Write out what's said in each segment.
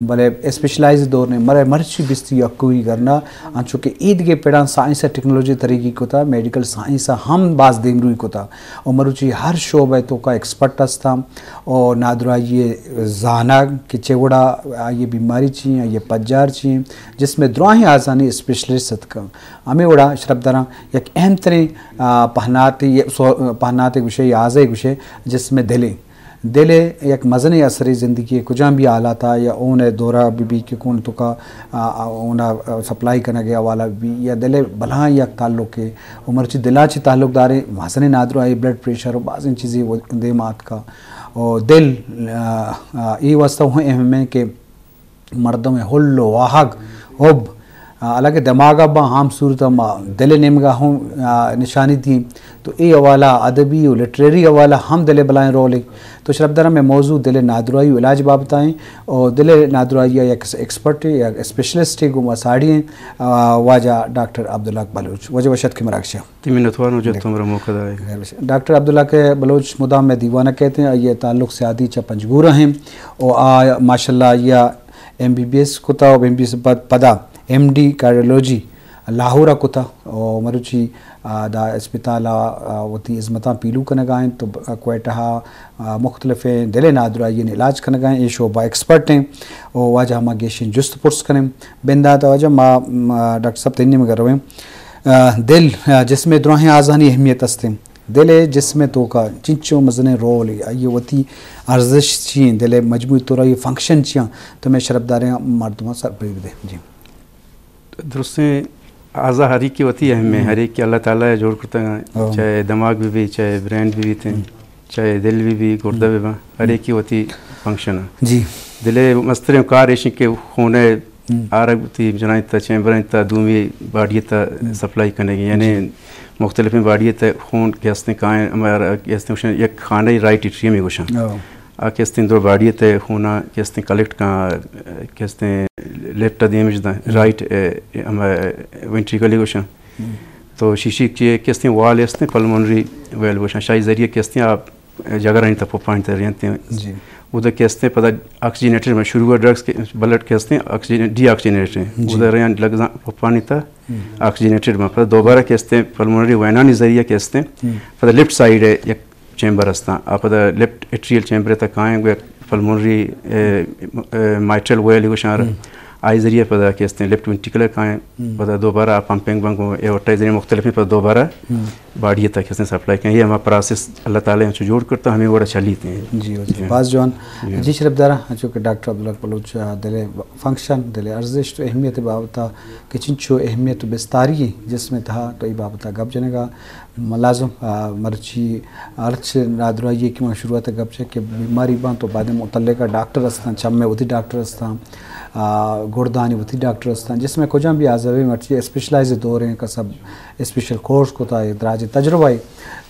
بلے اسپیشلائز دور نے، مرے مرچی بیستی یکوی گرنا، انچو کہ ایدگے پڑاں سائنس ءُ ٹیکنالوجی ترقی کتا، میڈیکل سائنس ءَ ہم باز دیمروی کتا۔ و مروچی ہر شعبہ توکا ایکسپرٹ ہستاں و نادراہی زانگ کہ چہ وڑا آئی بیماری چی ہیں، آئی پجار چی ہیں، جسم دراہیں آزانی اسپیشلسٹ اتکاں۔ ہمیں وڑا شرپ دراں یک اہم ترین، آ، پہناتے، پہناتے گوشے یا آزے گوشے جسم دلیں۔ دل ءِ یک مزنیں اثرے زندگی ءِ کجام بھی حالات ءَ یا اون ءِ دورہ بہ بی کہ کون توکا، آ، آ، اون ءَ سپلائی کنگ ءِ حوالہ بہ بی یا دل ءِ بلاہیں یک تعلق ءِ، و مرچی دل ءَ چہ تعلق داریں مزنیں نادراہی، بلڈ پریشر و بازیں چیزے و-، دیم آتکا۔ و دل، آ، آ، اے واسطہ ہوں اہم ہے کہ مردم ءِ ہل و واہگ، حب، آ، حالانکہ دماغ ءَ باں عام صورت ءَ ما دل ءِ نیمگا ہوں، آ، نشانی دیں۔ تو اے حوالہ ادبی و لٹریری حوالہ ہم دل ءِ بلائیں رولے۔ تو شرپ دراں مئے موضوع دل ءِ نادراہی و علاج بابت ءَ ہیں۔ و دل ءِ نادراہی ءِ یک ایکسپرٹ یا اسپیشلسٹ گوں ما ساڑی ہیں، آ، واجہ ڈاکٹر عبدالحق بلوچ۔ واجہ وش اتکے مراگش ءَ۔ تئی منتوار ہوں جو تو مرا موقع دائے۔ ڈاکٹر عبدالحق بلوچ مدام مئے دیوان ءَ کئیت، آئی ءِ تعلق سیادی چہ پنجگور ءَ ہیں۔ و آ ماشاءاللہ آئی ءَ ایم بی بی ایس کتا و ایم بی بی ایس پد-، پدا ایم ڈی کارڈیولوجی لاہور ءَ کتا و مروچی، آ، دا اسپتال ءَ، آ، وتی ہزمتاں پیلو کنگا انت تو ب-، کوئٹہ ءَ، آ، مختلفیں دل ءِ نادراہی علاج کنگا انت۔ اے شعبہ ایکسپرٹ ہیں و واجہ ہما گیشیں جست پرس کنیں۔ بندات واجہ ما، ما ڈاکٹر صاحب تئی نیمگا رویں۔ آ، دل، آ، جسم ءِ دراہیں آزانی اہمیت است ہیں۔ دل ءِ جسم ءِ توکا چنچو مزنیں رول ہے، آئی وتی ارزش چی ہیں، دل ءِ مجموعی طور ءَ آئی فنکشن چی ہیں، تو مئے شرپ داریں مردماں سرپدی بدے۔ جی۔ درستیں اعضا ہر ایکی وتی اہم ہیں، ہر ایکی اللہ تعالیٰ ءَ جوڑ کرتا ہیں، چاہے دماغ بھی بھی، چاہے برین بھی بھی تھے، چاہے دل بھی بھی، گردہ بھی بھی، ہر ایکی وتی فنکشن ہے۔ جی۔ دل ءِ مستریں کار ایش کہ خون ءِ آرگ وتی جنائیں تا چیمبریں تا دومی باڈی تا سپلائی کنگی، یعنی مختلفیں باڈی تا خون کہ ہستیں کائیں، ہمارا کہ ہستیں گوشن یک خانہ رائٹ ایٹریمی گوشن۔ آ کہ ہستیں دو باڈی تا خونا کہ ہستیں کلیکٹ کن، کہ ہستیں لیفٹ دیمش داں، رائٹ، اے، ہم وینٹریکلی گوشن۔ تو شیشی کہ کہ ہستیں وال ہستیں پلمونری ویل گوشن، شاہی ذریعہ کہ ہستیں آپ جگرانی تا پپانی تا رینتیں۔ جی۔ اودا کہ ہستیں پدا آکسیجنیٹڈ بن، شروع ڈرگز کہ بلڈ کہ ہستیں آکسیجن، ڈی آکسیجنیٹڈ ہیں۔ جی۔ اودا رین لگزاں پپانی تا آکسیجنیٹڈ بن۔ پدا دوبارہ کہ ہستیں پلمونری وینانی ذریعہ کہ ہستیں، پدا لیفٹ سائیڈ ہے یک چیمبر ہستاں۔ آ پدا لیفٹ ایٹریل چیمبر تا کائیں گو یک پلمونری، اے، اے، مائٹرل ویل گوشاں را۔ آئی ذریعہ پدا کہ ہستیں لیفٹ وینٹریکل کائیں، پدا دوبارہ آ پمپنگ بن گو اے وٹا ذریعہ مختلفیں پدا دوبارہ باڈی تک ہستیں سپلائی کن۔ یہ ہما پروسیس اللہ تعالیٰ انچو جوڑ کرتا، ہمیں وڑا چلیت ہیں۔ جی، جی۔ باز جوان۔ جی۔ جی، شرپ دارا، انچو کہ ڈاکٹر عبدالحق بلوچ، آ، دل فنکشن، دل ارزش تو اہمیت بابتا کہ چنچو اہمیت و بستاری جسم تہا تو ای بابتا گپ جنگا۔ لازم، آ، مرچی ہرچ نادراہی کہ من شروعات گپ چہ کہ بیماری باں تو بعد متعلقہ ڈاکٹر ہستاں، چم ءِ وتی ڈاکٹر ہستاں، آ، گردانی وتی ڈاکٹر ہستاں، جسم ءِ کجام بھی آزاوی مرچی اسپیشلائز دور ہیں، کسب اسپیشل کورس کتا ہے، دراج تجربہ ہے،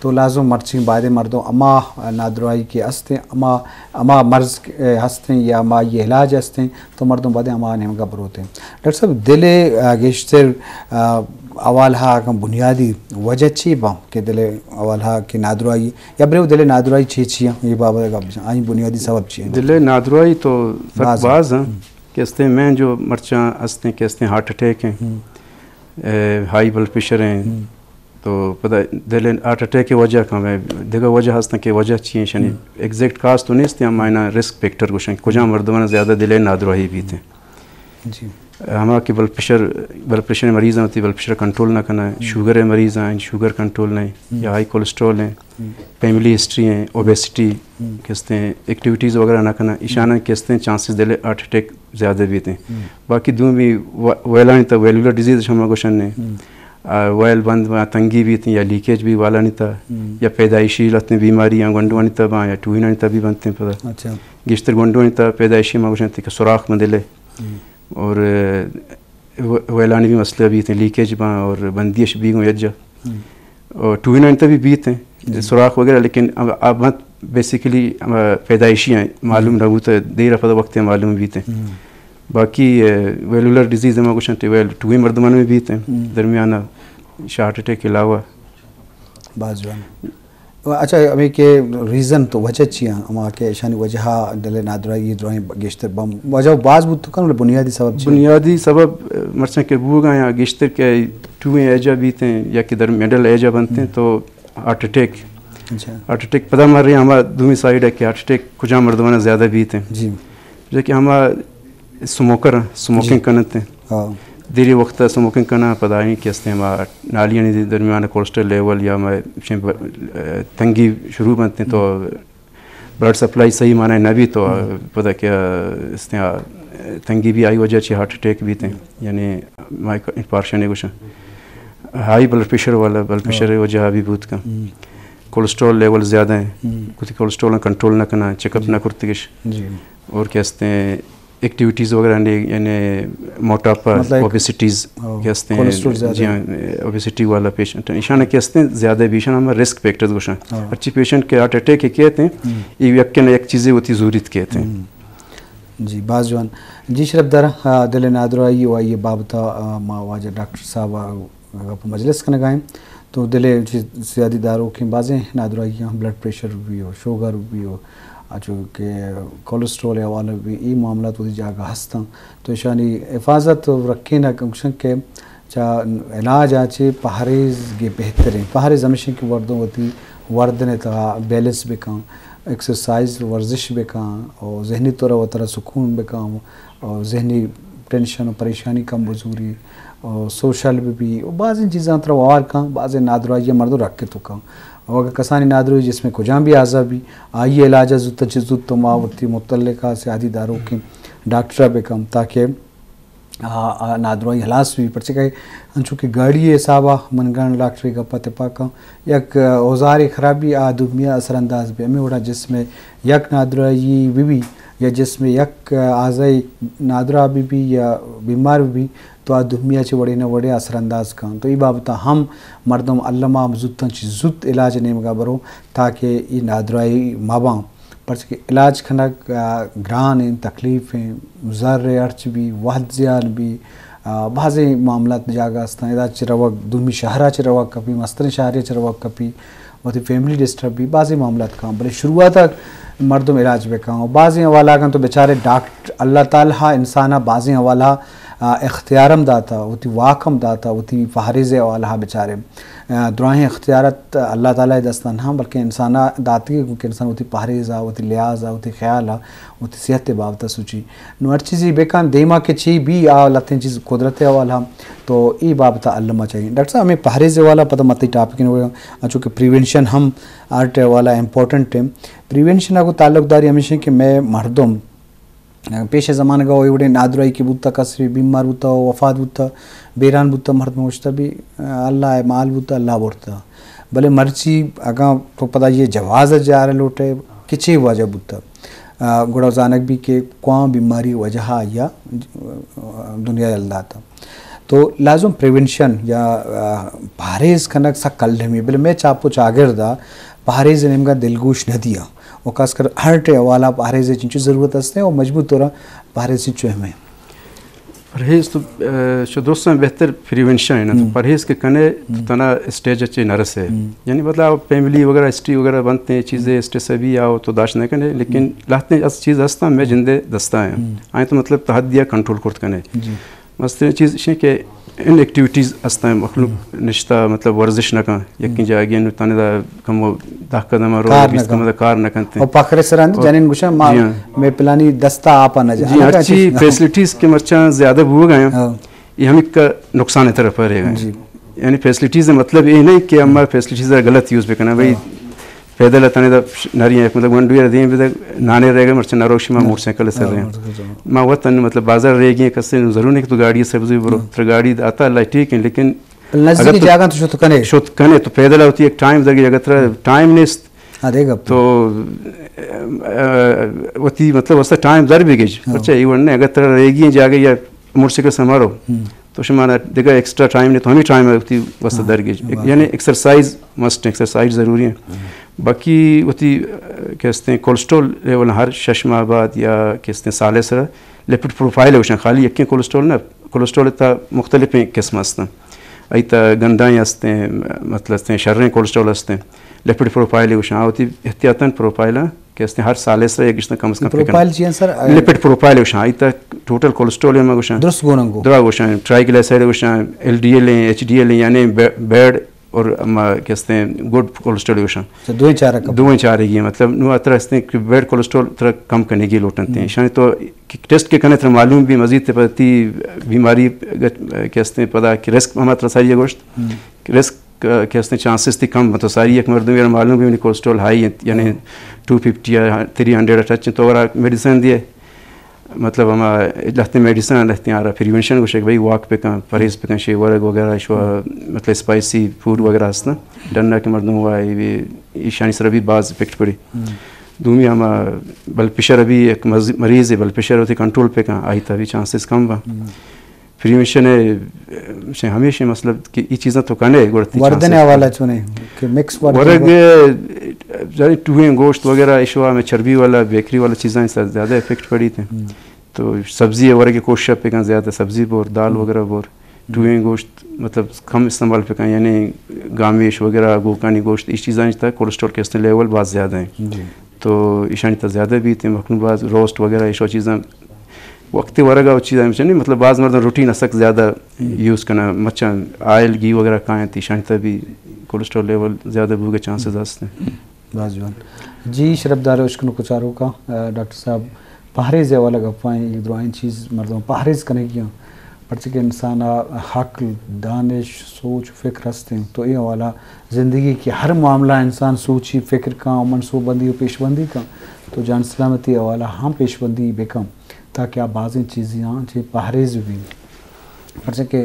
تو لازم مرچی بعد مردم اما نادراہی کہ ہستیں، اما، اما مرض، اے، ہستیں یا اما یہ علاج ہستیں، تو مردم بعد اما نیمگا بروتے ہیں۔ ڈاکٹر صاحب، دل ءِ، آ، گیشتر، آ، حوالہ اگاں بنیادی وجہ چی باں کہ دل ءِ حوالہ کہ نادراہی یا بریو دل ءِ نادراہی چی چی ہیں؟ یہ بابت گپ جن۔ آئی بنیادی سبب چی ہیں؟ دل ءِ نادراہی تو سک باز ہیں۔ کہ ہستیں مین جو مرچاں ہستیں کہ ہستیں ہارٹ اٹیک ہیں، اے، ہائی بلڈ پریشر ہیں، تو پدا دل ءِ ہارٹ اٹیک ءِ وجہ کم ہے، دگہ وجہ ہستیں کہ وجہ چی ہیں، شنی ایگزیکٹ کاز تو نیست، ہم اینا رسک فیکٹر گوشن، کجام مردمان زیادہ دل ءِ نادراہی بیت ہیں۔ جی۔ ہما کہ بلڈ پریشر، بلڈ پریشر مریض ہیں، وتی بلڈ پریشر کنٹرول نہ کنا، شوگر ءِ مریض ہیں، شوگر کنٹرول نہیں، یا ہائی کولیسٹرول ہیں، فیملی ہسٹری ہیں، اوبیسٹی، کہ ہستیں ایکٹیویٹیز وغیرہ نہ کنا، ایشاناں کہ ہستیں چانسز دل ءِ ہارٹ اٹیک زیادہ بیت ہیں۔ باقی دومی و-، ویلانی تا ویلولر ڈیزیز ہم گوشن نے۔ آ، ویل بند باں، تنگی بیت ہیں یا لیکیج بھی والانی تا، یا پیدائشی لہتیں بیماری یا گونڈوانی تا باں یا ٹوہینانی تا بھی بنت ہیں پدا۔ اچھا۔ گیشتر گونڈوانی تا پیدائشی ما گوشن کہ سوراخ بندلے۔ اور، اے، و-، ویلانی بھی مسئلہ بیت ہیں، لیکیج باں اور بندیش بھی گوں یجا۔ اور ٹوہینانی تا بھی بیت ہیں، سوراخ وغیرہ، لیکن اب، اب مت بیسیکلی، اب پیدائشی ہیں، معلوم نہ بوتا، دیر پدا وقت معلوم بیت ہیں۔ باقی، اے، ویلولر ڈیزیز ہم گوشن تے ویل ٹوہی مردمان میں بیت ہیں، درمیانہ ہارٹ اٹیک کے علاوہ۔ باز جوان۔ اچھا، ہمیں کہ ریزن تو وجہ چی ہیں؟ ہما کہ اشانی وجہ دل نادراہی دراہیں گیشتر بم وجہ باز بوت کن، بلے بنیادی سبب چی؟ بنیادی سبب، مرچاں کہ بوگا یا گیشتر کہ ٹو ایجا بیت ہیں یا کہ در مڈل ایجا بنت ہیں، تو ہارٹ اٹیک۔ اچھا۔ ہارٹ اٹیک پدا مر رہی، ہما دومی سائیڈ ہے کہ ہارٹ اٹیک کجا مردمانا زیادہ بیت ہیں۔ جی۔ جو کہ ہما سموکر ہیں، سموکنگ کنت ہیں۔ دیری وقت سموکنگ کنا، پدا ہی کہ استیں ہما نالیانی درمیان کولیسٹرول لیول یا ہما تنگی شروع بنت ہیں تو بلڈ سپلائی صحیح معنی نہ بی تو پدا کہ استیں تنگی بی، آئی وجہ چی ہارٹ اٹیک بیت ہیں، یعنی انفارکشن گوشن۔ ہائی بلڈ پریشر والا، بلڈ پریشر وجہ بی بوت کن۔ کولیسٹرول لیول زیادہ ہیں، کتی کولیسٹرول کنٹرول نہ کنا، چیک اپ نہ کرتگش۔ جی۔ اور کہ استیں ایکٹیویٹیز وغیرہ نے، یعنی موٹاپا، مطلب اوبیسٹیز کہ استیں، جی ہاں، اوبیسٹی والا پیشنٹ ہیں، ایشان کہ استیں زیادہ بی، ایشان ہم رسک فیکٹرز گوشن۔ ہرچی پیشنٹ کے ہارٹ اٹیک کہتے ہیں، یہ یک نہ یک چیزیں ہوتی ضرورت کہتے ہیں۔ جی، باز جوان۔ جی، شرف دار، آ، دل نادراہی و آئی بابتا، آ، ما واجہ ڈاکٹر صاحب، آ، گپ مجلس کنگا ہیں۔ تو دل چی زیادہ داروکیں بازیں نادراہی ہیں، بلڈ پریشر بھی ہو، شوگر بھی ہو، آ، چو کہ کولیسٹرول حوالہ بھی، ای معاملات وتی جاگہ ہستاں۔ تو اشانی حفاظت و رکھیں گوشن کہ چا علاج آ چے پہریز گے بہتریں۔ پہریز ہمیشیں کہ وردوں وتی وردن تہا بیلنس بکن، ایکسرسائز، ورزش بکن، اور ذہنی طور وترا سکون بکن، اور ذہنی ٹینشن و پریشانی کم بزوری، اور سوشل بھی بی، اور بعضی چیزاں ترا وار کن، بعضی نادراہی مردم رکھ تو کن۔ اور اگر کسانی نادراہی جسم کجام بھی اعضا بھی، آئی علاج زوت چہ زوت تو ما وتی متعلقہ سیادی داروکیں ڈاکٹر بکن تاکہ آ، آ، نادراہی ہلاس بی، پرچہ کہ انچو کہ گاڑی حسابا من گن ڈاکٹر گپا تپاکاں، یک، آ، اوزارے خرابی آ دومیا اثر انداز بی۔ ہمیں وڑا جسم یک نادراہی بی بی یا جسم یک، آ، اعضائی نادراہ بی بی یا بیمار بی بی، تو آ دومیا چہ وڑے نہ وڑے اثر انداز کن۔ تو ای بابتا ہم مردم الما زوتاں چہ زوت علاج نیمگا برو تاکہ ای نادراہی مباں۔ پرچہ کہ علاج کنگ، آ، گران انت، تکلیف انت، زر ہرچ بی، وہد زیان بی، آ، بازیں معاملات جاگہ استاں۔ ادا چہ روگ، دومی شہرا چہ روگ کپی، مستریں شہرے چہ روگ کپی، وتی فیملی ڈسٹرب بی، بازیں معاملات کاں۔ بلے شروعات مردم علاج بکاں۔ و بازیں حوالہ کن تو بیچارے ڈاکٹر، اللہ تعالی انسانا بازیں حوالہ، آ، اختیار ہم داتا، وتی واک ہم داتا، وتی پہریز حوالہ بیچارے۔ آ، دراہیں اختیارات اللہ تعالی دستان ہاں، بلکہ انسانا داتگی کہ انسان وتی پہریز آ، وتی لحاظ آ، وتی خیال آ، وتی صحت بابت سوچی۔ نو ہر چیزی بکن دیما کہ چی بی آ لتیں چیز قدرت حوالہ ہاں، تو ای بابت الما چاہیے۔ ڈاکٹر صاحب ہمیں پہریز حوالہ پتہ متی ٹاپک نو، چونکہ پریونشن ہم ہارٹ حوالہ امپورٹنٹ ہے۔ پریونشن کو تعلق داری ہمیشہ کہ میں مردم پیش زمانگ ء وڑیں نادراہی کہ بوتہ، کسے بیمار بوتہ، وفات بوتہ، بیران بوتہ، مردم گوشتہ بی، اللہ ء مال بوتہ، اللہ برتہ۔ بلے مرچی اگاں تو پدا یہ جواز ء جار لوٹے کہ چے وجہ بوتہ، گڑا زانگ بی کہ کواں بیماری وجہ آیا دنیا یل داتہ۔ تو لازم پریونشن یا، آ، پہریز کنگ سک المی، بلے میں چاپ و چاگرد ء پہریز نیمگا دلگوش نہ دیاں۔ و خاص کر ہارٹ ء حوالہ پہریز ء چنچو ضرورت است ہے و مجبور طور پہریز چنچو اہم ہے؟ پرہیز تو، آ، چو درستاں بہتر پریونشن ہے نا، تو پرہیز کہ کنے تو تنا اسٹیج اچے نہ رسے۔ یعنی مطلب فیملی وغیرہ ہسٹری وغیرہ بنتے ہیں، چیزیں اسٹریس بھی آؤ تو داشت نہ کنے، لیکن لہتے از چیز ہستاں میں جندے دستا ہیں۔ آئیں تو مطلب تحدیا کنٹرول کرت کنے۔ مستریں چیز اش کہ ان ایکٹیویٹیز ہستاں، مخلوق نشتہ مطلب ورزش نہ کن، یکیں جاگے نو تنے دا کم و دہ قدم رو، کار نہ بیست قدم کن۔ دا کار نہ کنتے۔ اور پخرے سرا انت، اور جنین گوشاں ما، جی ہاں۔ میں پلانی دستا آپا نہ جا، جی، ہر چی فیسلٹیز کہ مرچاں زیادہ بوگ آیاں، ہاں۔ یہ ہمیں کا نقصان طرف رہے گا۔ جی۔ یعنی فیسلٹیز مطلب یہ نہیں کہ ہم فیسلٹیز غلط یوز بکنا بھائی۔ ہاں۔ پیدل اتنے دا نری ایک مطلب ونڈو یا دیم بده نانے رہ گئے، مرچاں نروشی ما موٹر سائیکل سر رہے ہیں۔ ما وطن مطلب بازار رہ گئے، کسے ضرور نہیں کہ تو گاڑی سے بزوی برو، تر گاڑی آتا اللہ ٹھیک ہے، لیکن نزدیکی جاگہ تو شت کنے۔ شت کنے تو پیدل ہوتی ایک ٹائم در گئی، اگر ترا ٹائم نیست ہاں، دے گپ۔ تو، آ، آ، وتی مطلب واسطہ ٹائم در بھی گئی۔ اچھا، یہ ورنہ اگر ترا رہ گئے جاگہ یا موٹر سائیکل سے مارو، تو شما دگہ ایکسٹرا ٹائم نہیں، تو ہمیں ٹائم ہے وتی واسطہ در گئی۔ یعنی ایکسرسائز مسٹ، ایکسرسائز ضروری ہے۔ باقی وتی، آ، کہ استیں کولیسٹرول لیول ہر شش ماہ بعد یا کہ استیں سالے سر لپڈ پروفائل ہے، خالی یکیں کولیسٹرول نہ، کولیسٹرول تا مختلفیں قسم ہستن۔ ایتا گندائیں ہستیں، مطلب ہستیں، شریں کولیسٹرول ہستیں، لپڈ پروفائل گوشاں، آ وتی احتیاطاً پروفائل کہ ہستیں ہر سال سرا یک گشتہ کم از کم پروفائل چی ہیں سر؟ لپڈ پروفائل گوشاں، ایتا ٹوٹل کولیسٹرول ہم گوشاں۔ درست گوننگو۔ درا گوشاں، ٹرائیگلیسرائیڈ گوشاں، ایل ڈی ایل ہیں، ایچ ڈی ایل ہیں، یعنی بے-، بیڈ اور ہما کہ ہستیں گڈ کولیسٹرول گوشاں۔ اچھا، دوئیں چارگ کم۔ دوئیں چارگی ہیں، مطلب نو اترا ہستیں کہ بیڈ کولیسٹرول ترا کم کنگی لوٹنتے ہیں۔ ہم۔ شانی تو کہ ٹیسٹ کے کنے ترا معلوم بھی مزید تے پتی بیماری کہ ہستیں پدا کہ رسک ہم اترا ساری گوشت۔ ہم۔ رسک کہ ہستیں چانسز تی کم، مطلب ساری یک مردم یار معلوم بھی منی کولیسٹرول ہائی انت، یعنی ہاں۔ ٹو ففٹی یا تھری ہنڈریڈ ٹچ انت، تو اگر میڈیسن دیے، مطلب ہما لہتے میڈیسن لہتے آرا پریونشن گوشے کہ بھئی واک پہ کن، پرہیز پہ کن، شیورگ وغیرہ، شو، مطلب اسپائسی فوڈ وغیرہ ہستن، ڈنا کہ مردم ہوا، ایشانی سر بھی باز افیکٹ پڑی۔ ہم۔ دومی ہما بلڈ پریشر بھی ایک مز-، مریض ہے، بلڈ پریشر ہوتے کنٹرول پہ کن، آئی تا بھی چانسز کم با۔ ہم۔ پریونشن ہے، سے ہمیشہ مطلب کہ یہ چیزاں تو کنے گڑتی وردن چانسز حوالہ کم۔ چونے کہ مکس وردن ورگ، ور- زیادہ ٹوہیں گوشت وغیرہ، اشوا میں چربی والا، بیکری والا چیزاں اس زیادہ افیکٹ پڑی تھے۔ ہم۔ تو سبزی ورگ کوشش پہ کن زیادہ، سبزی بور، دال ہم۔ وغیرہ بور، ہم۔ ٹوہیں گوشت مطلب کم استعمال پہ کن، یعنی گامیش وغیرہ، گوکانی گوشت، اس چیزاں تا کولیسٹرول کے استعمال لیول بہت زیادہ ہیں۔ جی۔ تو ایشانی تا زیادہ بیت، مخلوق باز روسٹ وغیرہ ایشو چیزاں وقت ورگا و چیزاں چنی، مطلب باز مردم روٹین سک زیادہ ہم۔ یوز کنا، مچاں آئل گھی وغیرہ کائیں، تو ایشانی تا بھی کولیسٹرول لیول زیادہ بوگے چانسز ہستیں۔ باز جوان۔ جی، شرفدار اشکنوک و چاروکاں، آ، ڈاکٹر صاحب پہریز حوالہ گپائیں، یہ درائیں چیز مردم پہریز کنگی ہیں۔ پرچہ کہ انسان ء عقل، دانش، سوچ، فکر ہستیں، تو اے حوالہ زندگی کہ ہر معاملہ انسان سوچی، فکر کن، منصوبہ بندی و پیش بندی کن، تو جان سلامتی حوالہ ہم پیش بندی بکن، تاکہ آ بازیں چیزاں چہ پہریز ببین۔ پرچہ کہ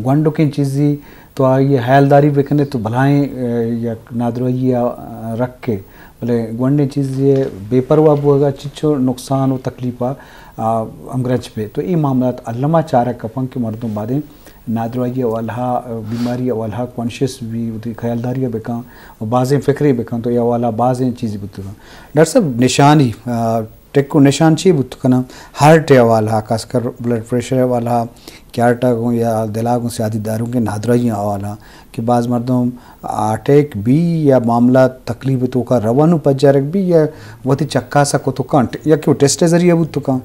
گونڈکیں چیزی تو آئی حیالداری بکنے تو بلائیں، اے، یک نادراہی ء رکے۔ بلے گونڈیں چیزے بے پرواہ بوگ ء چچو نقصان و تکلیف ء، آ، ہمگرنچ بے۔ تو اے معاملات الما چارگ کپن کہ مردم بادیں نادراہی ء والہا، بیماری ء والہا کانشیس بی، وتی خیالداری ء بکن و بازیں فکرے بکن تو اے حوالہ بازیں چیزے بوت کنن۔ ڈاکٹر صاحب، نشانی، آ، ٹک و نشان چی بوت کنن؟ ہارٹ ء حوالہ، خاص کر بلڈ پریشر ء حوالہ، کہ ہارٹ ء گوں یا دل ء گوں سیادی داروکیں نادراہی ء حوالہ، کہ باز مردم اٹیک بی یا معاملہ تکلیف توکا روان و پجارگ بی یا وتی چکاس ء کت کنت، یا کہ وہ ٹیسٹ ء ذریعہ بوت کن،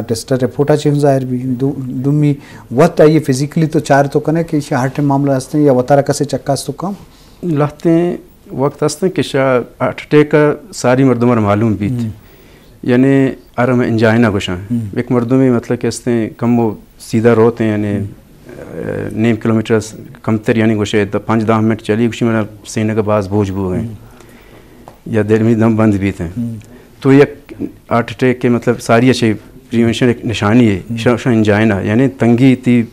ٹیسٹ ء رپورٹ ء چہ ہم ظاہر بی۔ دو-، دومی وت آئی فزیکلی تو چار تو کنے کہ ایشی ہارٹ ء معاملہ ہستیں یا وتارا کسے چکاس تو کن۔ لہتیں وقت ہستیں کہ شا ہارٹ اٹیک ء ساری مردم ء معلوم بیت۔ ہم۔ یعنی ارم انجائنا گوشاں۔ ہم۔ یک مردمے مطلب کہ ہستیں کم و سیدھا روت ہیں، یعنی، ہم۔ اہ، نیم کلومیٹر کمتر، یعنی گوشے د-، پنج دہ منٹ چلی، گوشی میرا سینے کا باز بوجھ بو گئے۔ ہم۔ یا دل میں دم بند بیت ہیں۔ ہم۔ تو یک ہارٹ اٹیک کے مطلب ساری اچھے پریونشن ایک نشانی ہے۔ ہم۔ شا-، شا انجائنا، یعنی تنگی تی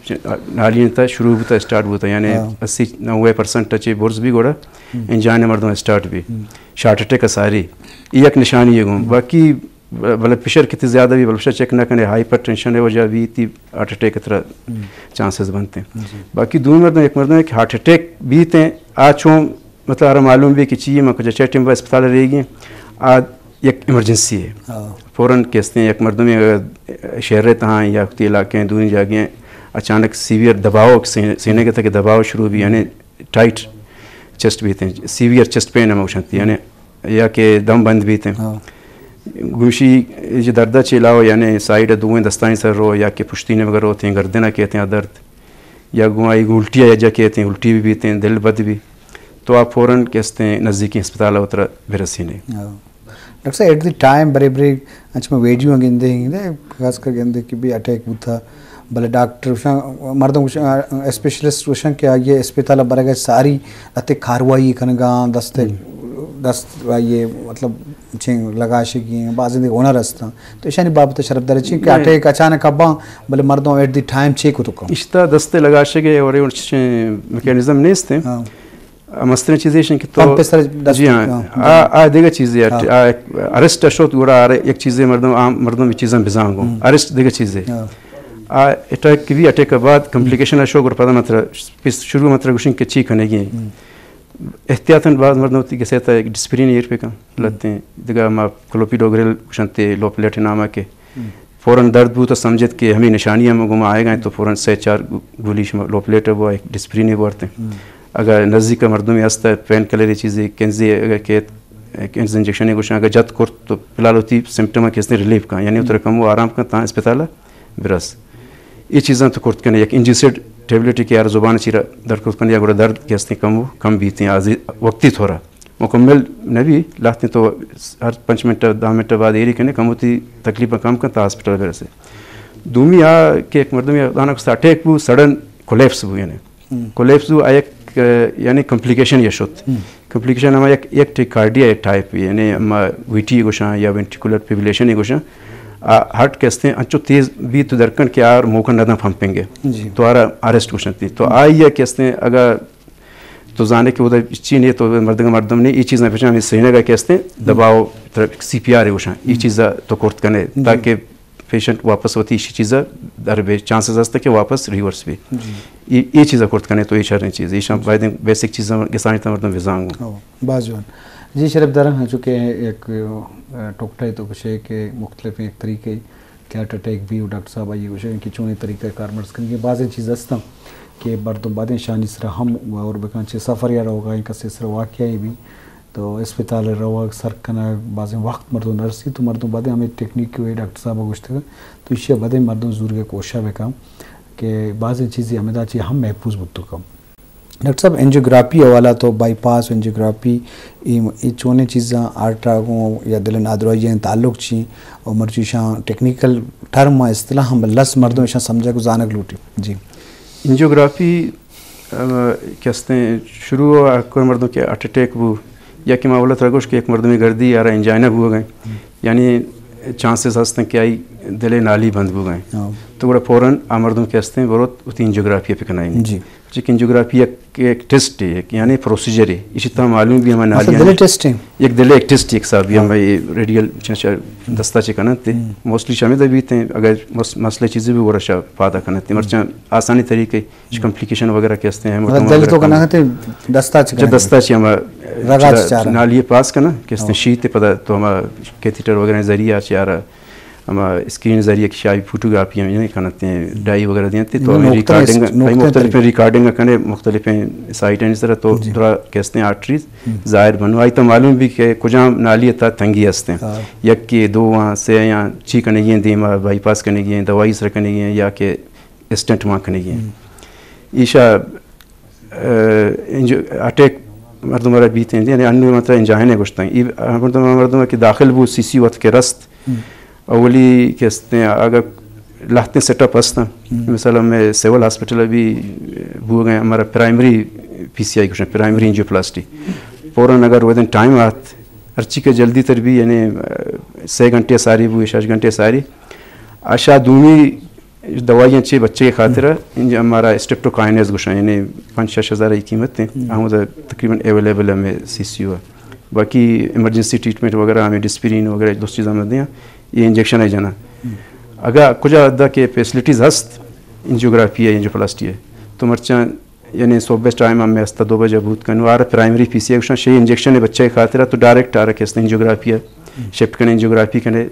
نالی تا شروع بوتا، اسٹارٹ بوتا، یعنی ہاں۔ اسی نوے پرسنٹ اچھے برز بھی گوڑا ہم۔ انجائنا مردم اسٹارٹ بھی۔ ہم۔ شارٹ اٹیک ساری۔ یہ یک نشانی ہے گوں۔ ہم۔ باقی بلڈ پریشر کتی زیادہ بھی، بلڈ پریشر چیک نہ کنے، ہائپر ٹینشن ہے وجہ بھی تی ہارٹ اٹیک ترا ہم۔ چانسز بنتے ہیں۔ جی۔ باقی دو مردم، ایک مردم ہے کہ ہارٹ اٹیک بیت ہیں، آ چون مطلب ہر معلوم بھی کہ چیئے، میں کچھ اچھے ٹائم پر اسپتال رہ گئے، آ یک ایمرجنسی ہے۔ ہاں۔ فوراً کہ ہستیں یک مردم شہر رہتا ہاں یا وتی علاقے ہیں، دوری جاگے ہیں، اچانک سیویئر دباؤ، سینے، سینے کے تک دباؤ شروع بھی، یعنی ٹائٹ چیسٹ بیت ہیں، سیویئر چیسٹ پین ہم گوشنت، یعنی یا کہ دم بند بیت ہیں۔ ہاں۔ گوشی جو درد چہ علاوہ یعنی سائیڈ دوئیں دستانی سر رو یا کہ پشتینے وغیرہ ہوتے ہیں، گردن کہتے ہیں درد، یا گوں آئی الٹی یا جا کہتے ہیں، الٹی بھی بیت ہیں، دل بد بھی، تو آپ فوراً کہ ہستیں نزدیکی اسپتال ء ترا برسینے۔ ہاں۔ ڈاکٹر صاحب، ایٹ دی ٹائم برے برے انچ میں ویڈیو گندے ہیں، خاص کر گندے کہ بھی اٹیک بوتا، بلے ڈاکٹر گوشاں، مردم گوشاں، اسپیشلسٹ گوشاں کہ آئی اسپتال برگ ء ساری لہتے کاروائی کنگا، دست، ہم۔ دست آئی مطلب چین لگاشگی ہیں، بعضی دیگہ ہنر ہستاں۔ تو ایشانی بابت شرف دار چین کہ نہیں۔ اٹیک اچانک اباں، بلے مردم ایٹ دی ٹائم چے کتو کن؟ اشتا دست لگاشگے اور میکانزم نیست ہیں۔ ہاں۔ مستریں چیزے ایش انت کہ تو پمپ سر دست، جی ہاں، ہاں۔ آ، آ دگہ چیزے، ہاں۔ آ، ارسٹ شوت گڑا آ یک چیزے مردم، عام مردم یہ چیزاں بزان گو۔ ہم۔ ارسٹ دگہ چیزے۔ ہاں۔ آ اٹیک بھی، اٹیک کے بعد کمپلیکیشن شو گڑا پدا مطلب پس شروع مطلب گوشن کہ چی کنے گی۔ ہم۔ احتیاطاً بعض مردم تی گسے تا ایک ڈسپرین ایر پہ کن، ہم۔ لہتے ہیں۔ دگہ ما کلوپیڈوگریل گوشنتے لوپلیٹ نامہ کے۔ ہم۔ فوراً درد بوت تو سمجھت کہ ہمے نشانی ہم گما آئیگا ایں، تو فوراً سے چار گو-، گولی شما لوپلیٹ بو، ایک ڈسپرین بو ارتے۔ اگر نزدیک مردمے ہست، پین کلر چیزے، کنزے اگر کیت، کنز انجیکشن گوشاں، اگر جت کرت تو فی الحال وتی سمپٹم کہ ہستیں ریلیف کن، یعنی اترا کمو آرام کن تاں اسپتال برس۔ اے چیزاں تو کرت کنے، یک انجیسیڈ ٹیبلٹ کہ یار زبان چیرا در کرت کنے، یا گڑا درد کہ ہستیں کمو کم بیتیں، آزی وقتی طورا مکمل نہ بی، لہتیں تو ہر پنچ منٹ، دہ منٹ بعد ایری کنے، کم وتی تکلیف کم کن تا ہاسپٹل برسے۔ دومی آ کہ ایک مردم یا دانا کستا اٹیک بو، سڈن کولیپس بو، یعنی کولیپس بو، آ یک، یعنی کمپلیکیشن یہ شت۔ کمپلیکیشن ہما یک، یک ٹیکارڈیا ٹائپ، یعنی ہما وی ٹی گوشاں یا وینٹریکولر فیبریلیشن گوشاں، آ ہارٹ کہ ہستیں انچو تیز بی تو درکن کہ آر موکن نداں پمپنگ ہے۔ تو آرا اریسٹ گوشنتی۔ تو آئی کہ ہستیں اگر تو زانے کہ ادا چی نہیں، تو مردگا مردم نہیں، یہ چیز نہ پچھا ہمیں سرینگر کہ ہستیں دباؤ، سی پی آر گوشاں، یہ چیز تو کرت کنے تاکہ پیشنٹ واپس وتی ایشی چیزا در بے، چانسز ہست کہ واپس ریورس بی۔ یہ، یہ چیزا کرت کنے تو یہ شریں چیز، یہ شان باید بیسک چیزا گسانی تا مردم بزانگو۔ باز جوان۔ جی شرف دارن، چونکہ ایک ٹکٹا تو کچھ ہے کہ مختلف ایک طریقے کہ ہارٹ اٹیک بی، ڈاکٹر صاحب آئی گوشے کہ چونیں طریقہ کار مرض کنگی، بازیں چیز ہستاں کہ مردم بادیں شانی سرا ہم غور بکن، چہ سفر یا روگا کسے سرا واقعہ بی تو اسپتال روگ، سر کنگ، بازیں وقت مردم نرسی تو مردم بادیں ہمیں ٹیکنیک کہ ڈاکٹر صاحب گوشتگ تو ایشی بادیں مردم زورگ کوشش بکن کہ بازیں چیزی ہمیں دا چی ہم محفوظ بوتو کم۔ ڈاکٹر صاحب، انجیوگرافی حوالہ تو بائی پاس، انجیوگرافی، ای، ای چونیں چیزاں ہارٹ گوں یا دل نادراہی ہیں تعلق چی، اور مرچی شان ٹیکنیکل ٹرم اصطلاح ہم لس مردم شان سمجھا کو زانگ لوٹی۔ جی۔ انجیوگرافی، ام، کہ ہستیں شروع ہر کوئی مردم کہ ہارٹ اٹیک بو، یا کہ ما اولا ترا گوش کہ ایک مردمی گردی یارا انجائنا بو گئے، یعنی چانسز ہستن کہ آئی دل نالی بند بو گئے۔ تو گڑا فوراً آ مردم کہ ہستیں بروت وتی انجیوگرافی پہ کنائیں۔ جی۔ چونکہ انجیوگرافی یک، یک ٹیسٹ ہے، یک یعنی پروسیجر ہے۔ اسی طرح معلوم بھی ہمیں نالی دل ٹیسٹ ہے۔ یک دل ایک ٹیسٹ، ایک صاحب، ہمیں ریڈیل چنچا دستا چے کنت۔ موسٹلی شامل بیت ہیں، اگر مس-، مسئلہ چیزیں بھی گڑا شا پادا کنت۔ مرچاں آسانی طریقے کمپلیکیشن وغیرہ کہ ہستیں، ہم دل تو کنا ہتے دستا چے، دستا چے ہم نالی پاس کنا کہ ہستیں شیت پدا تو ہم کیتھیٹر وغیرہ ذریعہ چے آرا ہما اسکرین ذریعہ کہ شاہی فوٹوگرافی ہم یعنی کنتے ہیں، ڈائی وغیرہ دیتے تو ہمیں ریکارڈنگ، مختلف ریکارڈنگ کنے مختلف سائٹانی سرا تو درا کہ ہستیں آرٹریز ظاہر بنو۔ آئی تو معلوم بھی کہ کجام نالی تا تنگی ہستیں، یک کہ دو آں، سے آں، چی کنگی ہیں، دیما بائی پاس کنگی ہیں، دوائی سر کنگی ہیں یا کہ اسٹنٹ مان کنگی ہیں۔ ایشا، ا، انجو-، اٹیک مردم را بیت ہیں، یعنی انو مطلب انجائن ہے گوشتن۔ ای مردم، مردم کہ داخل بو سی سی وقت کے رست، اولی کہ ہستیں، اگر لہتیں سیٹ اپ ہستن، مثلا میں سول ہاسپٹل بھی بو گئے، ہمارا پرائمری پی سی آئی گوشن، پرائمری انجیوپلاسٹی۔ فوراً اگر ودن ٹائم آت، ہرچی کہ جلدی تر بھی، یعنی، ا، سے گھنٹے ساری بو، شش گھنٹے ساری، اشا دومی دوائیاں چے بچے خاطر انج ہمارا اسٹریپٹوکائنز گوشن، یعنی پنچ شش ہزار کی قیمت ہیں، ہم تقریباً اویلیبل ہے ہمیں سی سی یو ہے۔ باقی ایمرجنسی ٹریٹمنٹ وغیرہ ہمیں ڈسپرین وغیرہ دوست چیزاں میں دیں، یہ انجیکشن ہے جنا۔ اگر کجا حد کہ فیسلٹیز ہست، انجیوگرافی ہے، انجیوپلاسٹی ہے، تو مرچاں یعنی صبح ٹائم ہمیں ہستا دو بجے بوت کن، وار پرائمری پی سی آئی گوشن، شی انجیکشن ہے بچے خاطر تو ڈائریکٹ آرا کہ ہستیں انجیوگرافی ہے، شفٹ کنے انجیوگرافی کنے۔